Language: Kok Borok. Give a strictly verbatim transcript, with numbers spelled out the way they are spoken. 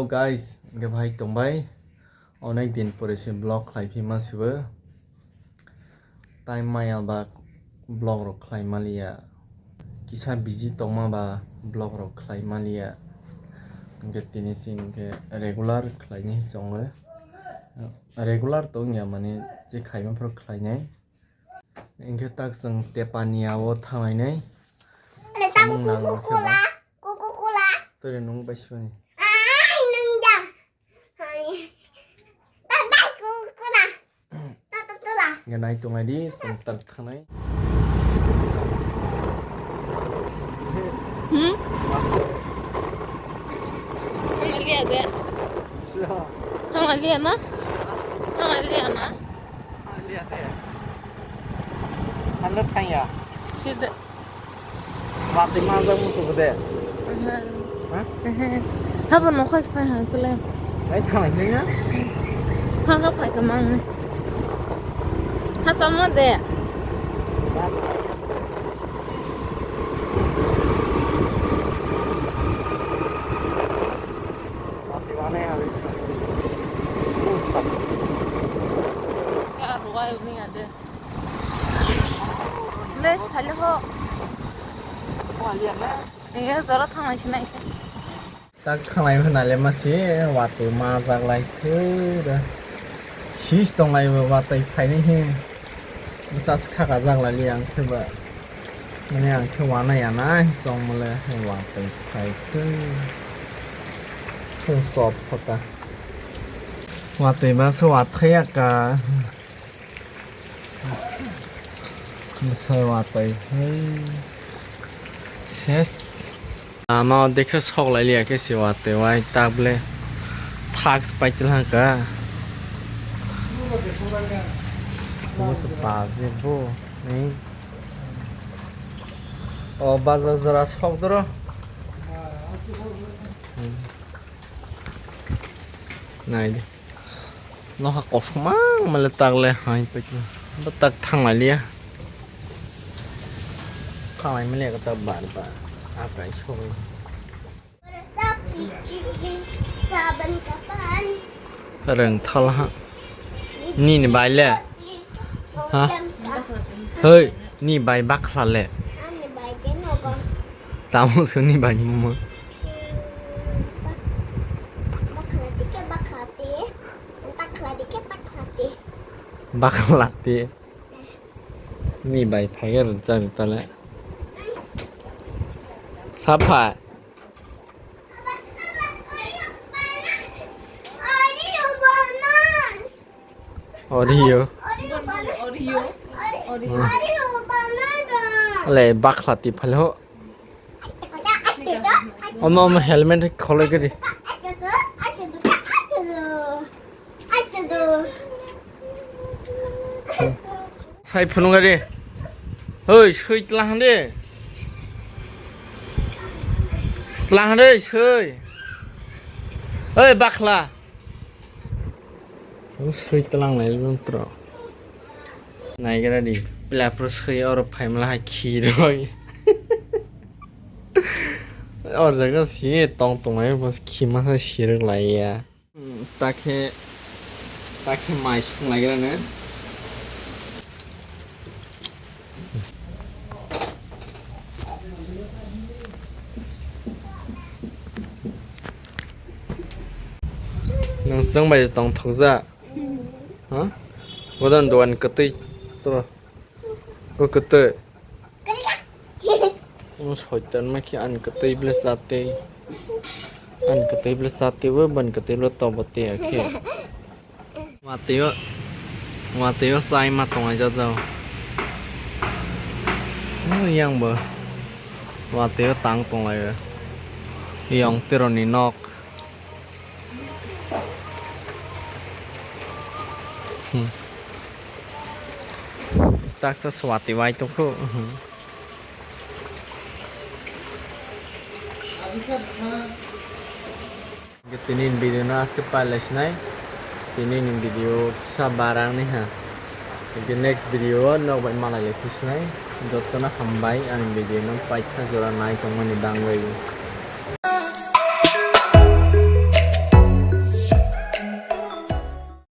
Guys, hingke bahai tongbai, onek din pore se vlog khlai phi ma sibo. Time maya ba vlog rok khlai maliya. Kisa busy tongma ba vlog rok khlai maliya. Hingke tini se hingke regular khlai ni chongo. Regular tongya mane je khaima phuru khlai nai. Hingke tak chwng Tepania o thanglai nai. Samung nang khe ba. Tere nung bai sibani. Nung da. Hai. Tata kukula. Tata tula. Ganai tungai di, sentar thanai. Hmm? Amalia de. Amalia na? Amalia na? Amalia de. Anda thangya. Sida. Watwi manjak muchungo de. Aha. Ha? Aha. Habo nokhai phai hang kule. Ai thanglai nai na? Hang ka phai ka mang. Hachal ma de. Watwi manai abi. Ya ruwai uni ade. Les phale ho. Iya, jora thanglai sinai khe. Tak thanglai hwnale ma se watwi majak lai khe da. Sis tonglai bo watwi phaini he. Bwsas khaka jak lai li ang khe ba. Mane ang khe wana ya na song mole watwi phai khe. Song sop sota. Watwi ba se watwi ya ka. Bwsai watwi hai ses. Ama o dekhe sok lai liya khe se watwi wai tablet thak se pai twlang ka. Bo se pa je bo ni. O bazar jora sok doro. Nai di. Nokha kosom mang male tak le hai paitu. Bo tak thanglai liya. Thanglai male ka ta bar bar. Akai sogwi. Rwng thal ha. Nini bai le. Ha? Hei, ni bai bakhla le. Tamo suni bai mama. Bakhlati ke bakhlati. Takhlati ke takhlati. Bakhlati. Ni bai phai ga rwjak tale. Saphai. Audio. Audio. Audio. Ale bakhlati phale ho. Omo, omo helmet kholoi gari. Sai phunuk gari. Oi, sui tlang de. Tlang de, sui. Oi, bakhla. Sui tlang lai lung tro. Naigra di, pila pro sui oro phaimla hai khiroi. Or jaga si tong tong lai bos khima sa siruk lai ya. Hmm, takhe, takhe mai sung lai gra ne. Nung sung bai tong thokja. Ha? Bodan doan ketui. Tro. Ko ketui. Soitan ma khe ani ketui ble chate. Ani ketui ble chate bo, ban ketui ble tobo te akhe. Watwi o, watwi o chai ma tonglai jajao. Yang bo watwi o tang tonglai o. Yang teroni nok. Hmm. Taksa swati wai tongkho. Tini video no aske palai sinai. Tini ni video kisa barang ni ha. Next video o nok bai malai le khusinai. Jotono hambai ani video no paitha jora nai tongmani bangwi.